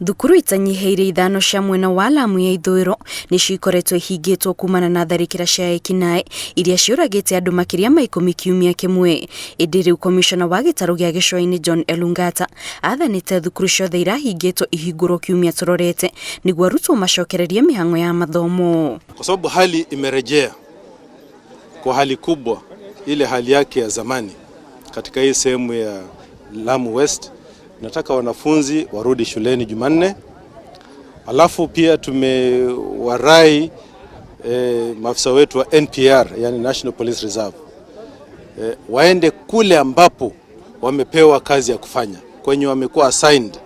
Thukuru itanyihĩire ithano cia mwena wa Lamu ya ithũĩro nĩcio ikoretwo ihingĩtwo kumana na tharĩkĩra cia ekinaĩ iria ciũragĩte andũ makĩria ma 10 kiumia kĩmwe. Ĩndĩ rĩu komishona wa gĩtarũ gĩa gĩcũa-inĩ John Elungata athanĩte thukuru ciothe irahingĩtwo ihingũrwo kiumia tũrorete nĩguo arutwo macokererie mĩhang'o ya mathomo. Kwa sababu hali imerejea kwa hali kubwa ile hali yake ya zamani katika hii sehemu ya Lamu West. Nataka wanafunzi warudi shuleni Jumanne. Alafu pia tumewarai maafisa wetu wa NPR, yani National Police Reserve, waende kule ambapo wamepewa kazi ya kufanya, kwenye wamekuwa assigned.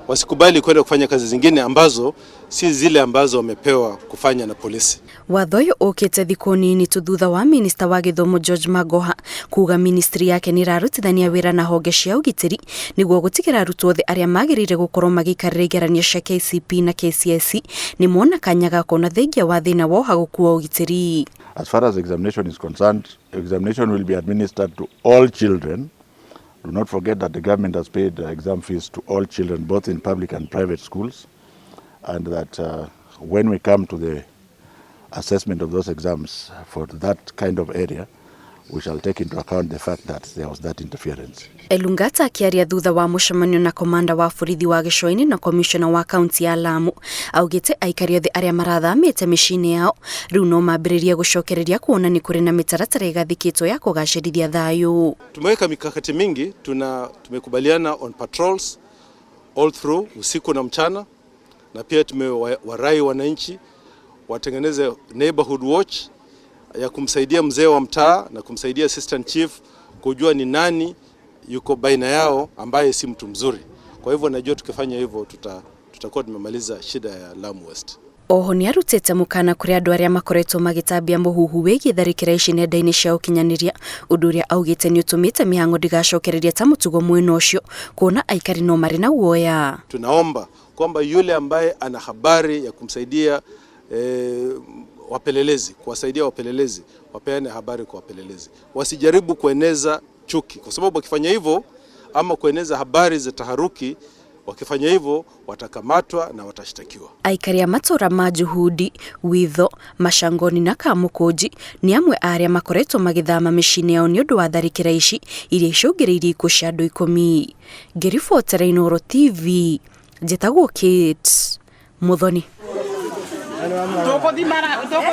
Wasikubali kwenda kufanya kazi zingine ambazo si zile ambazo wamepewa kufanya na polisi. Watho ũyũ ũkĩte thikũ nini tu thutha wa minista wa gĩthomo George Magoha kuga ministry yake nĩ ĩrarutithania wĩra na honge cia ũgitĩri nĩguo gũtigĩra arutwo othe arĩa magĩrĩire gũkorwo magĩikarĩra igeranio cia KCPE na KCSE nĩ mona kanya ga kuona thengia wa thĩna woha gũkua ũgitĩri. As far as examination is concerned, examination will be administered to all children. Do not forget that the government has paid exam fees to all children, both in public and private schools, and that when we come to the assessment of those exams for that kind of area, we shall take into account the fact that there was that interference. Elungata akĩaria thutha wa mũcemanio na komanda wa borithi wa gĩcũa-inĩ na komishona wa kaunti ya Lamu augĩte aikari othe arĩa marathamĩte mĩciĩ-inĩ yao rĩu no mambĩrĩrie gũcokereria kuona nĩ kũrĩ na mĩtaratara ĩgathĩkĩtwo ya kũgacĩrithia thayũ. Tumeweka mikakati mingi, tumekubaliana on patrols all through usiku na mchana, na pia tumewarai wananchi watengeneze neighborhood watch ya kumsaidia mzee wa mtaa na kumsaidia assistant chief kujua ni nani yuko baina yao ambaye si mtu mzuri. Kwa hivyo najua tukifanya hivyo tutakuwa tumemaliza shida ya Lamu West. Oho nĩ arutĩte mũkana kũrĩ andũ arĩa makoretwo magĩtambia mũhuhu wĩgiĩ tharĩkĩra ici nenda-inĩ cia ũkinyanĩria, ũndũ ũrĩa augĩte nĩ ũtũmĩte mĩhang'o ndĩgacokererie ta mũtugo mwena ũcio kuona aikari no marĩ na guoya. Tunaomba kwamba yule ambaye ana habari ya kumsaidia wapelelezi, kuwasaidia wapelelezi, wapeane habari kwa wapelelezi, wasijaribu kueneza chuki, kwa sababu wakifanya hivyo ama kueneza habari za taharuki, wakifanya hivyo watakamatwa na watashtakiwa. Aikari a matũra ma Juhudi, Witho, Mashangoni na Kamukunji nĩ amwe a arĩa makoretwo magĩthama mĩciĩ-inĩ yao nĩ ũndũ wa tharĩkĩra ici iria icũngĩrĩirie ikuũ cia andũ 10. Ngĩribotera Inooro TV, njĩtagwo Kate Muthoni.